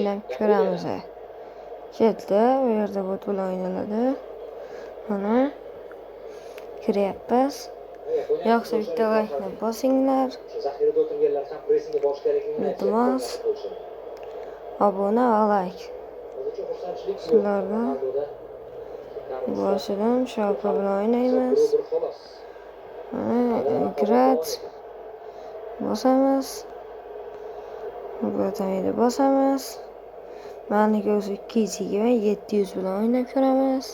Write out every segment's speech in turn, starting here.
O'ynab ko'ramiz. Ketdi, bu yerda bot bilan o'ynaladi. Mana kiryapmiz. Yoqsa bitta laykni bosinglar. Zaxirada o'tirganlar ham pressingga borish kerakligini Iltimos. Obuna va layk. Hozircha xursandchilik yo'q. Shulardan Ronaldoda. Boshidan shopa bilan o'ynaymiz. Bir xolos. Mana играть bosamiz. Botamida bosamiz. Maniki o'zi 220 700 bilan o'ynab ko'ramiz.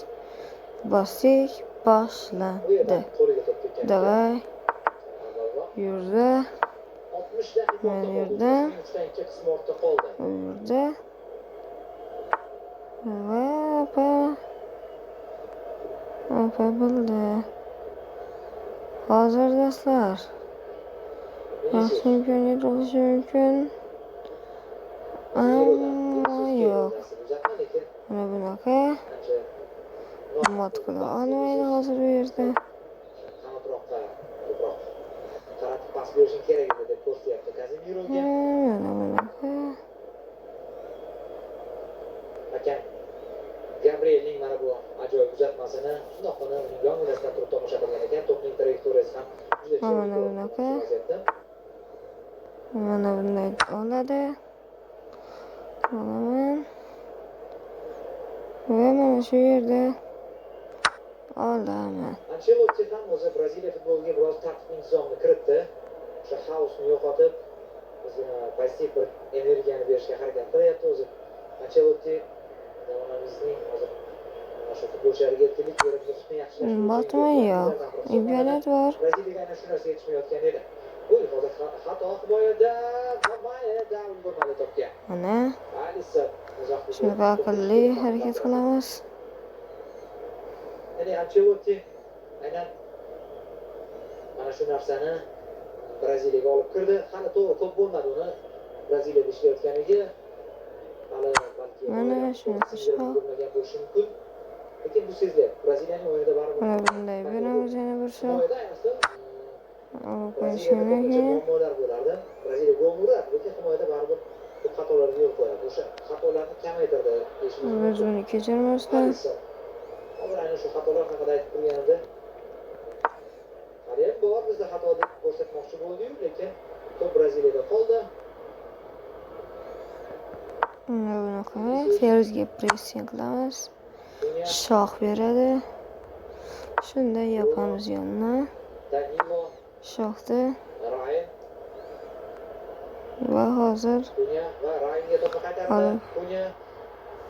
Bosdik, Bu boshlandi. yerdan qo'liga to'p tekkan. Давай, Avvalroq yurdi, 60 daqiqa Mana ortda qoldi. yerda. Uchdan ikki qismi ortda qoldi. Yurdi. Va opa. Opa bildi. Hozir do'stlar, yaxshi imkoniyat bo'lishi mumkin. Ammo yo'q. Uzatma, lekin Mana bunaqa ancha mat qila olmaydi hozir bu yerda. Qanotroqqa ko'proq qaratib pas berishing kerak edi deb ko'rsatyapti Kazemiroga. Mana bunaqa. Hakam Gabrielning mana bu ajoyib uzatmasini shundoqqina uning yonginasidan turib tomosha qilgan ekan. To'pning trayektoriyasi ham juda chiroyli Mana ko'rindi bunaqa. shu vaziyatda. Mana bunday oladi. Olaman. Va mana shu yerda olaman. Ancelotti ham o'zi Braziliya futboliga biroz tartib intizomni kiritdi. O'sha xaosni yo'qotib, ozgina pozitiv bir energiyani berishga harakat qilyapti o'zi. Ancelotti zamonamizning hozir mana shu futbolchilarga erkinlik berib muhitni yaxshilash bo'yicha Botman yo'q. Imkoniyat bor. Braziliyaga aynan shu narsa yetishmayotgan edi. Uy, hozir xato himoyada va Maeda ulgurmadi to'pga. Mana Alisson uzoq shunaqa aqlli harakat qilamiz. Ya'ni Ancelotti aynan mana shu narsani Braziliyaga olib kirdi. Hali to'g'ri ko'p bo'lmadi uni Braziliyada ishlayotganligi. Hali balki Mana bolalar shunaqa singdirib shoh. ulgurmagan bo'lishi mumkin. Lekin bu sezilyapti. Braziliyaning o'yinida baribir Mana bunday beramiz yana bir shoh. himoyada ayniqsa Olib Braziliyada qo'yishgandan ko'pincha keyin muammolar bo'lardi. Braziliya gol urardi, lekin himoyada baribir ko'p xatolarga yo'l qo'yardi. O'sha xatolarni kamaytirdi deyishimiz biz mumkin. buni kechirmasdan Alisson. Hozir aynan shu xatolar haqida aytib turganimda haliyam bor bizda xato deb ko'rsatmoqchi bo'ldi-yu, lekin to'p Braziliyada qoldi. Mana bunaqa Ferzga pressing qilamiz. Kunya, Shoh beradi. Shunda yopamiz yo'lni. Danilo, Shohni Ryan, va hozir Kunya va Ryanga to'pni qaytardi. Olib. Kunya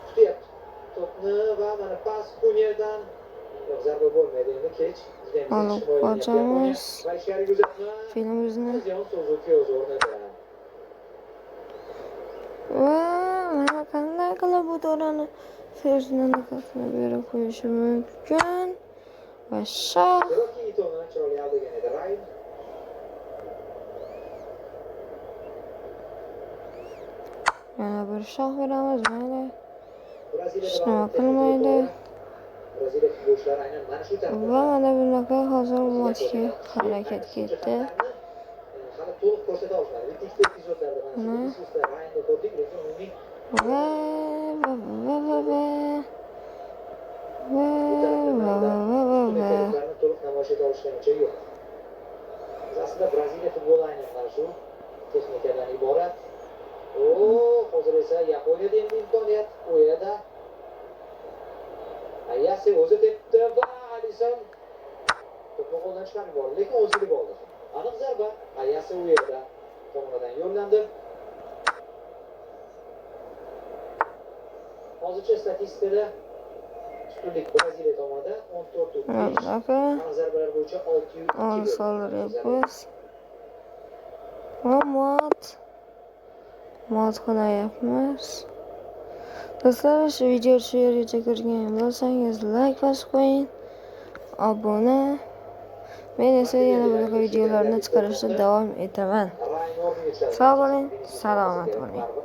kutyapti to'pni va mana pas Kunyadan. Yo'q, zarba bo'lmaydi endi kech. Judayam Olib himoyalanyapti Yaponiya. qochamiz. Va ichkariga uzatma. Filimizni Ziyon Suzuki o'z o'rnida. Va mana qanday qilib bu to'rani Ferzning anaqasini berib qo'yishi mumkin. Va shoh Hiroki Itoni chiroyli aldagan edi Ryan. Yana bir shoh beramiz, mayli. Braziliyada Hech nima baribir texnika qilmaydi. yuqori. Braziliya futbolchilari aynan mana shu tarafdan Va mana bunaqa hozir matchga harakat ketdi. Hali to'liq ko'rsata olmadi. Bitta ikkita epizodlarda mana shu Mana. Viniciusda Ryanni ko'rdik, lekin uning Va va va va va va bu tarafdan va va va va üstun va yeteneklerini to'liq namoyish eta olishganicha yo'q. Biz aslida Braziliya futboli aynan mana shu texnikadan iborat. O, hozir esa Yaponiyada endi imkoniyat, Ueda. Ayase o'zi tepdi va Alisson to'pni qo'ldan chiqarib yubordi, lekin o'zi ilib oldi. Aniq zarba Ayase Ueda tomonidan yo'llandi. Hozircha statistikada ustunlik Braziliya tomonida 14 Mana 5. bunaqa Aniq zarbalar bo'yicha 6-2 ol bo'ldi. soldiryapmiz. Va mat qilyapmiz. Do'stlar, shu video shu yergacha ko'rgan bo'lsangiz layk bosib qo'ying, obuna. Men esa yana bunaqa videolarni chiqarishda davom etaman. Ryan o'rniga tushadi. Sog' bo'ling, salomat bo'ling. Baribir